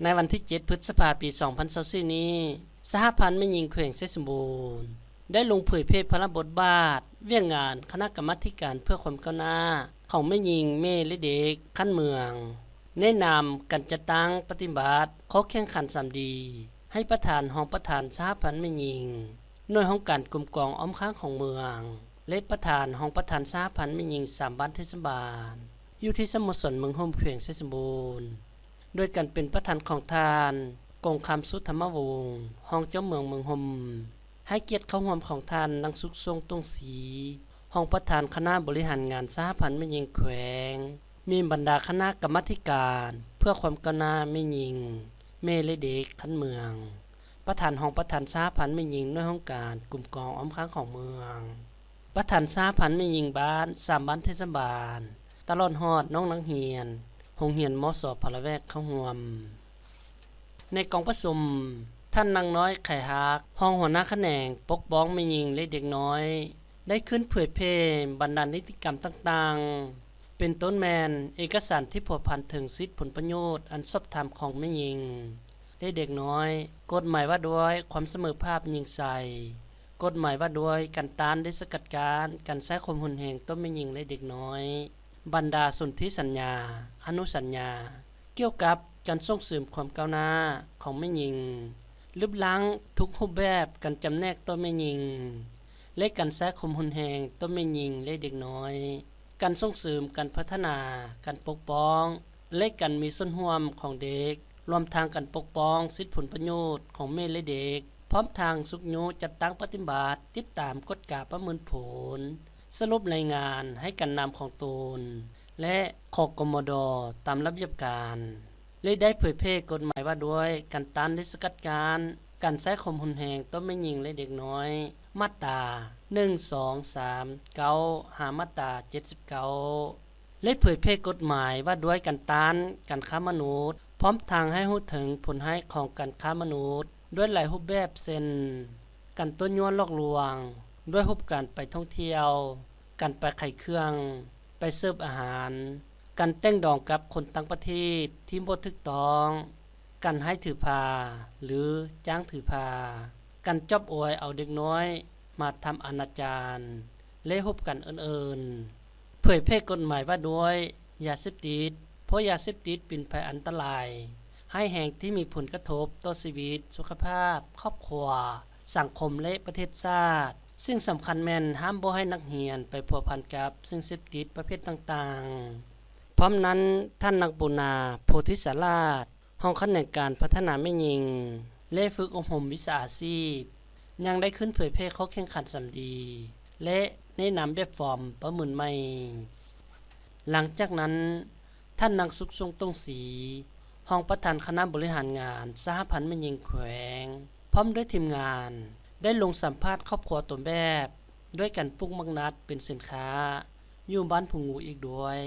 ໃນວັນທີເຈັດ ພຶດສະພາ ປີສອງພັນຊາວສີ່ນີ້, ສະຫະພັນແມ່ຍິງແຂວງໄຊສົມບູນ ໄດ້ລົງເຜີຍແຜ່ພາລະບົດບາດວຽກງານຄະນະກຳມາທິການເພື່ອຄວາມກ້າວໜ້າຂອງແມ່ຍິງ, ແມ່ ແລະ ເດັກຂັ້ນເມືອງ, ແນະນຳການຈັດຕັ້ງປະຕິບັດຂໍ້ແຂ່ງຂັນສາມດີ ໃຫ້ປະທານ, ຮອງປະທານສະຫະພັນແມ່ຍິງ, ໜ່ວຍຫ້ອງການກົມກອງອ້ອມຂ້າງຂອງເມືອງ ແລະ ປະທານ, ຮອງປະທານສະຫະພັນແມ່ຍິງສາມບ້ານເທດສະບານ ຢູ່ທີ່ສະໂມສອນເມືອງຮົ່ມ ແຂວງໄຊສົມບູນ ໂດຍການເປັນປະທານຂອງທ່ານ ກົງຄຳ ສຸທຳມະວົງ ຮອງເຈົ້າເມືອງເມືອງຮົ່ມ, ໃຫ້ກຽດເຂົ້າຮ່ວມຂອງທ່ານ ນາງ ສຸກຊົງ ຕົງສີ ຮອງປະທານຄະນະບໍລິຫານງານສະຫະພັນແມ່ຍິງແຂວງ, ມີບັນດາຄະນະກຳມາທິການເພື່ອຄວາມກ້າວໜ້າແມ່ຍິງ, ແມ່ ແລະ ເດັກຂັ້ນເມືອງ, ປະທານ, ຮອງປະທານສະຫະພັນແມ່ຍິງໜ່ວຍຫ້ອງການກົມກອງອ້ອມຂ້າງຂອງເມືອງ, ປະທານສະຫະພັນແມ່ຍິງບ້ານສາມບ້ານເທດສະບານ, ຕະຫຼອດຮອດນ້ອງນັກຮຽນໂຮງຮຽນ ມສ ພະລະແວກ ເຂົ້າຮ່ວມ. ໃນກອງປະຊຸມ, ທ່ານ ນາງນ້ອຍ ໄຂຮັກ ຮອງຫົວໜ້າຂະແໜງປົກປ້ອງແມ່ຍິງ ແລະ ເດັກນ້ອຍ ໄດ້ຂຶ້ນເຜີຍແຜ່ບັນດານິຕິກຳຕ່າງໆ ເປັນຕົ້ນແມ່ນເອກະສານທີ່ພົວພັນເຖິງສິດຜົນປະໂຫຍດອັນຊອບທຳຂອງແມ່ຍິງ ແລະ ເດັກນ້ອຍ, ກົດໝາຍວ່າດ້ວຍຄວາມສະເໝີພາບຍິງຊາຍ, ກົດໝາຍວ່າດ້ວຍການຕ້ານ ແລະ ສະກັດກັ້ນການໃຊ້ຄວາມຮຸນແຮງຕໍ່ແມ່ຍິງ ແລະ ເດັກນ້ອຍ, ບັນດາສົນທິສັນຍາ, ອະນຸສັນຍາ ກ່ຽວກັບການສົ່ງເສີມຄວາມກ້າວໜ້າຂອງແມ່ຍິງ, ລຶບລ້າງທຸກຮູບແບບການຈຳແນກຕໍ່ແມ່ຍິງ ແລະ ການໃຊ້ຄວາມຮຸນແຮງຕໍ່ແມ່ຍິງ ແລະ ເດັກນ້ອຍ, ການສົ່ງເສີມການພັດທະນາ, ການປົກປ້ອງ ແລະ ການມີສ່ວນຮ່ວມຂອງເດັກ, ລວມທັງການປົກປ້ອງສິດຜົນປະໂຫຍດຂອງແມ່ ແລະ ເດັກ, ພ້ອມທັງຊຸກຍູ້ຈັດຕັ້ງປະຕິບັດ, ຕິດຕາມ, ກວດກາ, ປະເມີນຜົນ, ສະຫຼຸບລາຍງານໃຫ້ການນຳຂອງຕົນ ແລະ ຂອກມດ ຕາມລະບຽບການ ແລະ ໄດ້ເຜີຍແຜ່ກົດໝາຍວ່າດ້ວຍການຕ້ານ ແລະ ສະກັດກັ້ນການໃຊ້ຄວາມຮຸນແຮງຕໍ່ແມ່ຍິງ ແລະ ເດັກນ້ອຍ ມາດຕາ ໜຶ່ງ ສອງ ສາມ ເກົ້າ ຫາມາດຕາ ເຈັດສິບເກົ້າ ແລະ ເຜີຍແຜ່ກົດໝາຍວ່າດ້ວຍການຕ້ານການຄ້າມະນຸດ, ພ້ອມທັງໃຫ້ຮູ້ເຖິງຜົນຮ້າຍຂອງການຄ້າມະນຸດດ້ວຍຫຼາຍຮູບແບບ ເຊັ່ນ ການຕົວະຍົວະຫຼອກລວງດ້ວຍຮູບການໄປທ່ອງທ່ຽວ, ການໄປຂາຍເຄື່ອງ, ໄປເສີບອາຫານ, ການແຕ່ງດອງກັບຄົນຕ່າງປະເທດທີ່ບໍ່ຖືກຕ້ອງ, ການໃຫ້ຖືພາ ຫຼື ຈ້າງຖືພາ, ການຈອບອວຍເອົາເດັກນ້ອຍມາທຳອະນາຈານ ແລະ ຮູບການອື່ນໆ. ເຜີຍແຜ່ກົດໝາຍວ່າດ້ວຍຢາເສບຕິດ, ເພາະຢາເສບຕິດເປັນໄພອັນຕະລາຍຮ້າຍແຮງທີ່ມີຜົນກະທົບຕໍ່ຊີວິດ, ສຸຂະພາບ, ຄອບຄົວ, ສັງຄົມ ແລະ ປະເທດຊາດ. ສິ່ງສຳຄັນແມ່ນຫ້າມບໍ່ໃຫ້ນັກຮຽນໄປພົວພັນກັບສິ່ງເສບຕິດປະເພດຕ່າງໆ. ພ້ອມນັ້ນ, ທ່ານ ນາງ ປູນາ ໂພທິສາລາດ ຮອງຂະແໜງການພັດທະນາແມ່ຍິງ ແລະ ຝຶກອົບຮົມວິຊາອາຊີບ ຍັງໄດ້ຂຶ້ນເຜີຍແຜ່ຂໍ້ແຂ່ງຂັນສາມດີ ແລະ ແນະນຳແບບຟອມປະເມີນໃໝ່. ຫຼັງຈາກນັ້ນ, ທ່ານ ນາງ ສຸກຊົງ ຕົງສີ ຮອງປະທານຄະນະບໍລິຫານງານສະຫະພັນແມ່ຍິງແຂວງ ພ້ອມດ້ວຍທີມງານ ໄດ້ລົງສຳພາດຄອບຄົວຕົ້ນແບບ ດ້ວຍການປູກໝາກນັດເປັນສິນຄ້າ ຢູ່ບ້ານພູງູອີກດ້ວຍ.